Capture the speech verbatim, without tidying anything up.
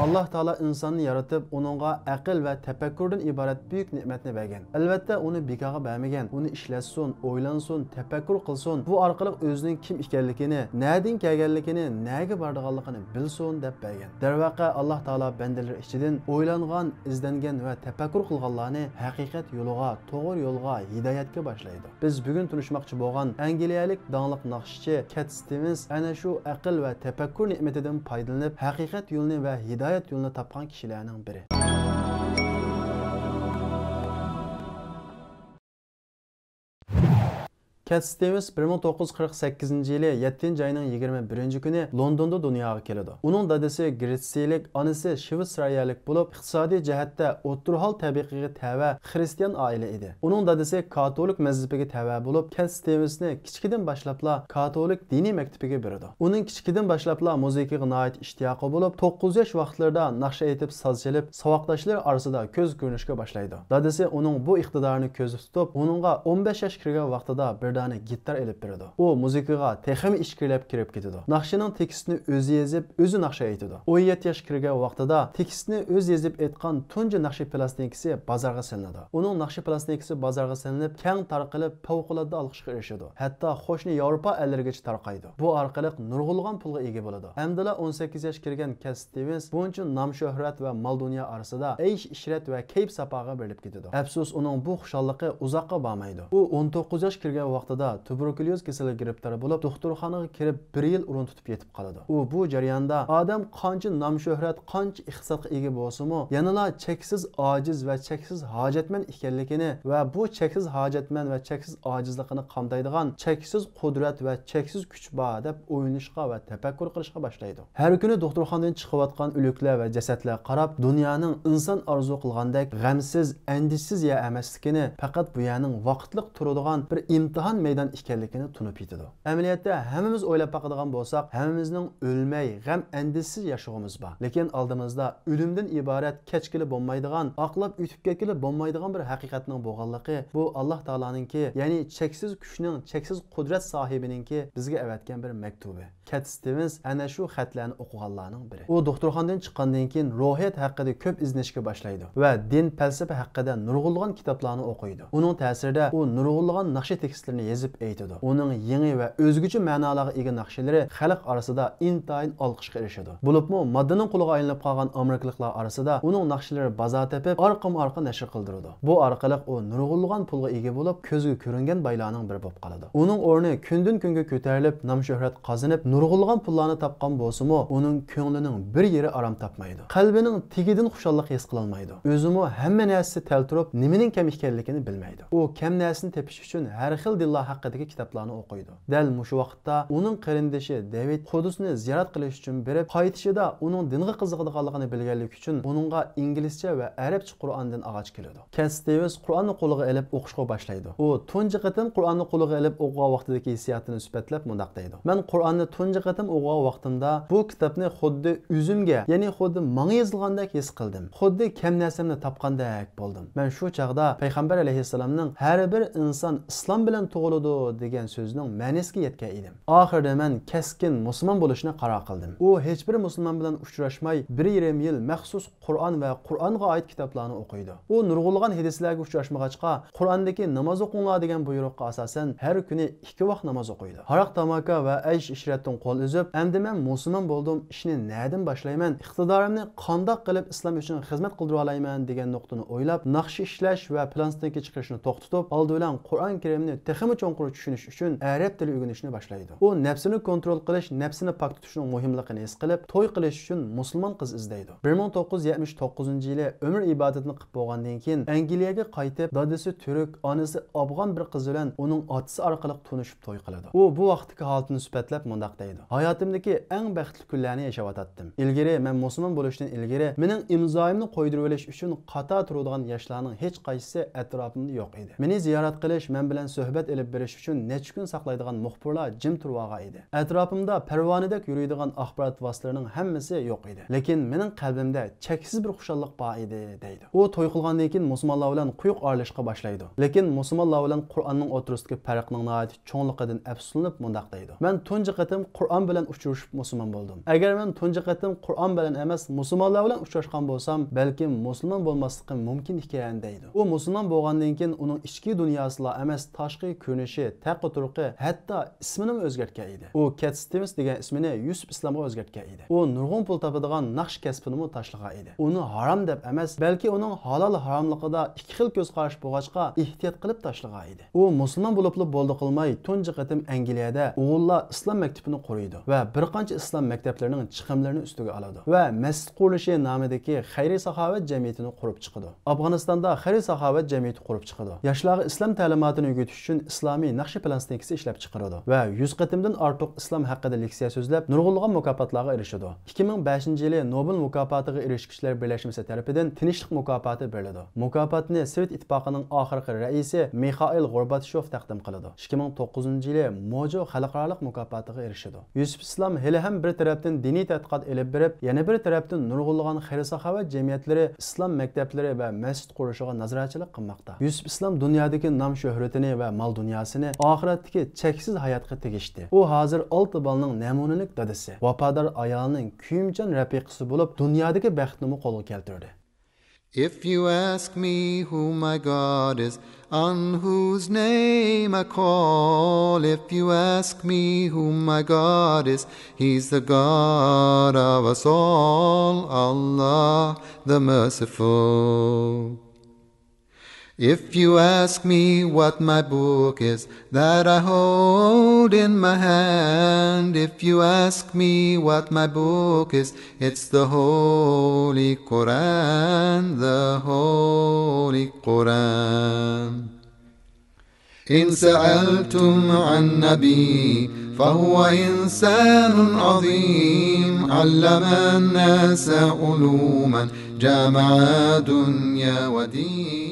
ئاللاھ تائالا ئىنساننى يارىتىپ، ئۇنىڭغا ئەقىل ۋە تەپەككۇردىن ئىبارەت بۈيۈك نېمەتنى بەرگەن. ئەلۋەتتە، ئۇنى بىكارغا بەرمىگەن. ئۇنى ئىشلەتسۇن، ئويلانسۇن، تەپەككۇر قىلسۇن. بۇ ئارقىلىق ئۆزىنىڭ كىم ئىكەنلىكىنى، نەدىن كەلگەنلىكىنى، نەگە بارىدىغانلىقىنى بىلسۇن دەپ بەرگەن. دەرۋەقە، ئاللاھ تائالا بەندىلىرى ئىچىدىن ئويلانغان، ئىزدەنگەن ۋە تەپەككۇر قىلغانلارنى ھەقىقەت يولىغا، توغرا يولغا، ھىدايەتكە باشلايدۇ. بىز بۈگۈن تونۇشماقچى بولغان ئەنگلىيەلىك داڭلىق ناخشىچى كەت ستىۋېنس ئەنە شۇ ئەقىل ۋە تەپەككۇر نېمىتىدىن پايدىلىنىپ، ھەقىقەت يولىنى ۋە ھىدايەت يولىنى تاپقان كىشىلەرنىڭ بىرى. كەت ستىۋېنس بىر مىڭ توققۇز يۈز قىرىق سەككىزىنچى يىلى يەتتىنچى ئاينىڭ يىگىرمە بىرىنچى كۈنى لوندوندا دۇنياغا كېلىدۇ. ئۇنىڭ دادىسى گرېتسىيىلىك، ئانىسى شىۋېتسېرىيەلىك بولۇپ، ئىقتىسادىي جەھەتتە ئوتتۇرا ھال تەبىقىگە تەۋە خىرىستىيان ئائىلە ئىدى. ئۇنىڭ دادىسى كاتولىك مەزھىپىگە تەۋە بولۇپ، كەت ستىۋېنسنى كىچىكىدىن باشلاپلا كاتولىك دىنىي مەكتىپىگە بېرىدۇ. ئۇنىڭ كىچىكىدىن باشلاپلا مۇزىكىغا ناھايىتى ئىشتىياقى بولۇپ، توققۇز ياش ۋاقىتلىرىدا ناخشا ئېيتىپ، ساز چېلىپ، ساۋاقداشلىرى ئارىسىدا كۆزگە كۆرۈنۈشكە باشلايدۇ. دادىسى ئۇنىڭ بۇ ئىقتىدارىنى كۆزدە تۇتۇپ، ئۇنىڭغا ئون بەش ياش كىرگەن ۋاقتىدا بىر دانە گىتار ئېلىپ بېرىدۇ. ئۇ مۇزىكىغا تېخىمۇ ئىچكىرىلەپ كىرىپ كېتىدۇ. ناخشىنىڭ تېكىستىنى ئۆزى يېزىپ، ئۆزى ناخشا ئېيتىدۇ. ئون يەتتە ياش كىرگەن ۋاقتىدا تېكىستىنى ئۆزى يېزىپ ئېيتقان تۇنجى ناخشا پىلاستىنكىسى بازارغا سېلىنىدۇ. ئۇنىڭ ناخشا پىلاستىنكىسى بازارغا سېلىنىپ، كەڭ تارقىلىپ، پەۋقۇلئاددە ئالقىشقا ئېرىشىدۇ. ھەتتا قوشنا ياۋروپا ئەللىرىگىچە تارقايدۇ. بۇ ئارقىلىق نۇرغۇنلىغان پۇلغا ئىگە بولىدۇ. ئەمدىلا ئون سەككىز ياش كىرگەن كەت ستىۋېنس بۇنچە نام-شۆھرەت ۋە مال-دۇنيا ئارىسىدا ئەيش-ئىشرەت ۋە كەيپ-ساپاغا بېرىلىپ كېتىدۇ. ئەپسۇس، ئۇنىڭ بۇ خۇشاللىقى ئۇزاققا بارمايدۇ. ئۇ ئون توققۇز ياش كىرگەن ۋاقتىدا تۇبېركۇليوز كېسىلىگە گىرىپتار بولۇپ، دوختۇرخانىغا كىرىپ، بىر يىل ئورۇن تۇتۇپ يېتىپ قالىدۇ. ئۇ بۇ جەرياندا ئادەم قانچە نام-شۆھرەت، قانچە ئىقتىسادقا ئىگە بولسىمۇ، يەنىلا چەكسىز ئاجىز ۋە چەكسىز ھاجەتمەن ئىكەنلىكىنى ۋە بۇ چەكسىز ھاجەتمەن ۋە چەكسىز ئاجىزلىقىنى قامدايدىغان چەكسىز قۇدرەت ۋە چەكسىز كۈچ بار دەپ ئويلىنىشقا ۋە تەپەككۇر قىلىشقا باشلايدۇ. ھەر كۈنى دوختۇرخانىدىن چىقىۋاتقان ئۆلۈكلەر ۋە جەسەتلەرگە قاراپ، دۇنيانىڭ ئىنسان ئارزۇ قىلغاندەك غەمسىز، ئەندىشىسىز يەر ئەمەسلىكىنى، پەقەت بۇ يەرنىڭ ۋاقىتلىق تۇرىدىغان بىر ئىمتىھان مەيدان ئىكەنلىكىنى تونۇپ يېتىدۇ. ئەمەلىيەتتە، ھەممىمىز ئويلاپ باقىدىغان بولساق، ھەممىمىزنىڭ ئۆلمەي، غەم-ئەندىشىسىز ياشىغۇمىز بار. لېكىن ئالدىمىزدا ئۆلۈمدىن ئىبارەت كەچكىلى بولمايدىغان، ئاقلاپ ئۆتۈپ كەتكىلى بولمايدىغان بىر ھەقىقەتنىڭ بولغانلىقى، بۇ ئاللاھ تائالانىڭكى، يەنى چەكسىز كۈچنىڭ، چەكسىز قۇدرەت ساھىبىنىڭكى بىزگە ئەۋەتكەن بىر مەكتۇبى. كەت ستىۋېنس ئەنە شۇ خەتلەرنى ئوقۇغانلارنىڭ بىرى. ئۇ دوختۇرخانىدىن چىققاندىن كېيىن، روھىيەت ھەققىدە كۆپ ئىزدىنىشكە باشلايدۇ ۋە دىن، پەلسەپە ھەققىدە نۇرغۇنلىغان كىتابلارنى ئوقۇيدۇ. ئۇنىڭ تەسىرىدە ئۇ نۇرغۇنلىغان ناخشا تېكىستلىرىنى يېزىپ ئېيتىدۇ. ئۇنىڭ يېڭى ۋە ئۆزگىچە مەنالارغا ئىگە ناخشىلىرى خەلق ئارىسىدا ئىنتايىن ئالقىشقا ئېرىشىدۇ. بولۇپمۇ ماددىنىڭ قۇلىغا ئايلىنىپ قالغان ئامېرىكىلىقلار ئارىسىدا ئۇنىڭ ناخشىلىرى بازار تېپىپ، ئارقىمۇ ئارقا نەشر قىلدۇرىدۇ. بۇ ئارقىلىق ئۇ نۇرغۇنلىغان پۇلغا ئىگە بولۇپ، كۆزگە كۆرۈنگەن بايلارنىڭ بىرى بولۇپ قالىدۇ. ئۇنىڭ ئورنى كۈندىن-كۈنگە كۆتەرىلىپ، نام-شۆھرەت قازىنىپ، نۇرغۇنلىغان پۇللارنى تاپقان بولسىمۇ، ئۇنىڭ كۆڭلىنىڭ بىر يېرى ئارام تاپمايدۇ. قەلبىنىڭ تېگىدىن خۇشاللىق ھېس قىلالمايدۇ. ئۆزىمۇ ھەممە نەرسىسى تەلتۈرۈپ، نېمىنىڭ كەم ئىكەنلىكىنى بىلمەيدۇ. ئۇ كەم نەرسىنى تېپىش ئۈچۈن ھەر خىل دىنلار ھەققىدىكى كىتابلارنى ئوقۇيدۇ. دەل مۇشۇ ۋاقىتتا ئۇنىڭ قېرىندىشى دېۋىد قۇدسنى زىيارەت قىلىش ئۈچۈن بېرىپ، قايتىشىدا ئۇنىڭ دىنغا قىزىقىدىغانلىقىنى بىلگەنلىكى ئۈچۈن ئۇنىڭغا ئىنگلىزچە ۋە ئەرەبچە قۇرئاندىن ئاغاچ كېلىدۇ. كەت ستىۋېنس قۇرئاننى قولىغا ئېلىپ ئوقۇشقا باشلايدۇ. ئۇ تۇنجى قېتىم قۇرئاننى قولىغا ئېلىپ ئوقۇغان ۋاقتىدىكى ھېسسىياتىنى سۈپەتلەپ مۇنداق دەيدۇ: مەن قۇرئاننى تۇنجى قېتىم ئوقۇغان ۋاقتىمدا بۇ كىتابنى خۇددى ئۆزۈمگە، يەنى خۇددى ماڭا يېزىلغاندەك ھېس قىلدىم. خۇددى كەم نەرسەمنى تاپقاندەك بولدۇم. مەن شۇ چاغدا پەيغەمبەر ئەلەيھىسسالامنىڭ «ھەر بىر ئىنسان ئىسلام بىلەن تۇغۇلىدۇ» دېگەن سۆزىنىڭ مەنىسىگە يەتكەن ئىدىم. ئاخىرىدا مەن كەسكىن مۇسۇلمان بولۇشنى قارار قىلدىم. ئۇ ھېچبىر مۇسۇلمان بىلەن ئۇچراشماي، بىر يېرىم يىل مەخسۇس قۇرئان ۋە قۇرئانغا ئائىت كىتابلارنى ئوقۇيدۇ. ئۇ نۇرغۇنلىغان ھەدىسلەرگە ئۇچراشمىغاچقا، قۇرئاندىكى «ناماز ئوقۇڭلار» دېگەن بۇيرۇققا ئاساسەن، ھەر كۈنى ئىككى ۋاق ناماز ئوقۇيدۇ. ھاراق-تاماكا ۋە ئەيش-ئىشرەتتىن قول ئۈزۈپ، «ئەمدى مەن مۇسۇلمان بولدۇم، ئىشنى نەدىن باشلايمەن؟ ئىقتىدارىمنى قانداق قىلىپ ئىسلام ئۈچۈن خىزمەت قىلدۇرۇۋالايمەن؟» دېگەن نۇقتىنى ئويلاپ، ناخشا ئىشلەش ۋە پىلاستىنكا چىقىرىشنى توختىتىپ، ئالدى بىلەن قۇرئان كەرىمنى تېخىمۇ چوڭقۇر چۈشىنىش ئۈچۈن ئەرەب تىلى ئۆگىنىشنى باشلايدۇ. ئۇ نەپسىنى كونترول قىلىش، نەپسىنى پاك تۇتۇشنىڭ مۇھىملىقىنى ھېس قىلىپ، توي قىلىش ئۈچۈن مۇسۇلمان قىز ئىزدەيدۇ. بىر مىڭ توققۇز يۈز يەتمىش توققۇزىنچى يىلى ئۆمۈر ئىبادىتىنى قىلىپ بولغاندىن كېيىن، ئەنگلىيەگە قايتىپ، دادىسى تۈرك، ئانىسى ئافغان بىر قىز بىلەن ئۇنىڭ ئاتىسى ئارقىلىق تونۇشۇپ توي قىلىدۇ. ئۇ بۇ ۋاقىتتىكى ھالىتىنى سۈپەتلەپ مۇنداق دەيدۇ: «ھاياتىمدىكى ئەڭ بەختلىك كۈنلەرنى ياشاۋاتاتتىم. ئىلگىرى مەن مۇسۇلمان بولۇشتىن ئىلگىرى مېنىڭ ئىمزايىمنى قويدۇرۇۋېلىش ئۈچۈن قاتار تۇرىدىغان ياشلارنىڭ ھېچقايسىسى ئەتراپىمدا يوق ئىدى. مېنى زىيارەت قىلىش، مەن بىلەن سۆھبەت ئېلىپ بېرىش ئۈچۈن نەچچە كۈن ساقلايدىغان مۇخبىرلار جىم تۇرۇۋالغان ئىدى. ئەتراپىمدا پەرۋانىدەك يۈرىدىغان ئاخبارات ۋاسىتىلىرىنىڭ ھەممىسى يوق ئىدى. لېكىن مېنىڭ قەلبىمدە چەكسىز بىر خۇشاللىق بار ئىدى، دەيدۇ. ئۇ توي قىلغاندىن كېيىن مۇسۇلمانلار بىلەن قويۇق ئارىلىشىشقا باشلايدۇ. لېكىن مۇسۇلمانلار بىلەن قۇرئاننىڭ ئوتتۇرىسىدىكى پەرقنىڭ ناھايىتى چوڭلۇقىدىن ئەپسۇسلىنىپ مۇنداق دەيدۇ: «مەن تۇنجى قېتىم قۇرئان بىلەن ئۇچرىشىپ مۇسۇلمان بولدۇم. ئەگەر مەن تۇنجى قېتىم قۇرئان بىلەن ئەمەس، مۇسۇلمانلار بىلەن ئۇچراشقان بولسام، بەلكىم مۇسۇلمان بولماسلىقىم مۇمكىن ئىكەن» دەيدۇ. ئۇ مۇسۇلمان بولغاندىن كېيىن ئۇنىڭ ئىچكى دۇنياسىلا ئەمەس، تاشقى كۆرۈنۈشى، تەقۋا تۇرقى، ھەتتا ئىسمىنىمۇ ئۆزگەرتكەن ئىدى. ئۇ كەت ستىۋېنس دېگەن ئىسمىنى يۈسۈپ ئىسلامغا ئۆزگەرتكەن ئىدى. ئۇ نۇرغۇن پۇل تاپىدىغان ناخشا كەسپىنىمۇ تاشلىغان ئىدى. ئۇنى ھارام دەپ ئەمەس، بەلكى ئۇنىڭ ھالال ھاراملىقىدا ئىككى خىل كۆز قاراش بولغاچقا، ئېھتىيات قىلىپ تاشلىغان ئىدى. ئۇ مۇسۇلمان بولۇپلا بولدى قىلماي، تۇنجى قېتىم ئەنگلىيەدە ئوغۇللار ئىسلام مەكتىپىنى قۇرۇيدۇ ۋە بىر قانچە ئىسلام مەكتەپلىرىنىڭ چىقىملىرىنى ئۈستىگە ئالىدۇ ۋە مەسچىت قۇرۇلۇشى نامىدىكى خەيرىي ساخاۋەت جەمئىيىتىنى قۇرۇپ چىقىدۇ. ئافغانىستاندا خەيرىي ساخاۋەت جەمئىيىتى قۇرۇپ چىقىدۇ. ياشلارغا ئىسلام تەلىماتىنى ئۆگىتىش ئۈچۈن ئىسلامىي ناخشا پىلاستىنكىسى ئىشلەپ چىقىرىدۇ ۋە يۈز قېتىمدىن ئارتۇق ئىسلام ھەققىدە لېكسىيە سۆزلەپ، نۇرغۇنلىغان مۇكاپاتلارغا ئېرىشىدۇ. ئىككى مىڭ بەشىنچى يىلى نوبېل مۇكاپاتىغا ئېرىشكۈچىلەر بىرلەشمىسى تەرىپىدىن تىنچلىق مۇكاپاتى بېرىلىدۇ. مۇكاپاتنى سوۋېت ئىتتىپاقىنىڭ ئاخىرقى رەئىسى مىخائىل غورباچيوف تەقدىم قىلىدۇ. ئىككى مىڭ توققۇزىنچى يىلى موجو خەلقئارالىق مۇكاپاتىغا ئېرىشىدۇ. يۈسۈپ ئىسلام ھېلىھەم بىر تەرەپتىن دىنىي تەتقىقات ئېلىپ بېرىپ، يەنە بىر تەرەپتىن نۇرغۇنلىغان خەير-ساخاۋەت جەمئىيەتلىرى، ئىسلام مەكتەپلىرى ۋە مەسچىت قۇرۇشىغا نازارەتچىلىك قىلماقتا. يۈسۈپ ئىسلام دۇنيادىكى نام-شۆھرىتىنى ۋە مال-دۇنياسىنى ئاخىرەتتىكى چەكسىز ھاياتقا تېگىشتى. ئۇ ھازىر ئالتە بالىنىڭ نەمۇنىلىك دادىسى، ۋاپادار ئايالىنىڭ كۆيۈمچان رەپىقىسى بولۇپ، دۇنيادىكى بەختنىمۇ قولغا كەلتۈردى. If you ask me who my God is, on whose name I call, if you ask me who my God is, He's the God of us all, Allah the Merciful. If you ask me what my book is that I hold in my hand, if you ask me what my book is, it's the Holy Quran, the Holy Quran. إن سألتم عن نبي فهو إنسان عظيم، علم الناس علوما، جامع دنيا ودين.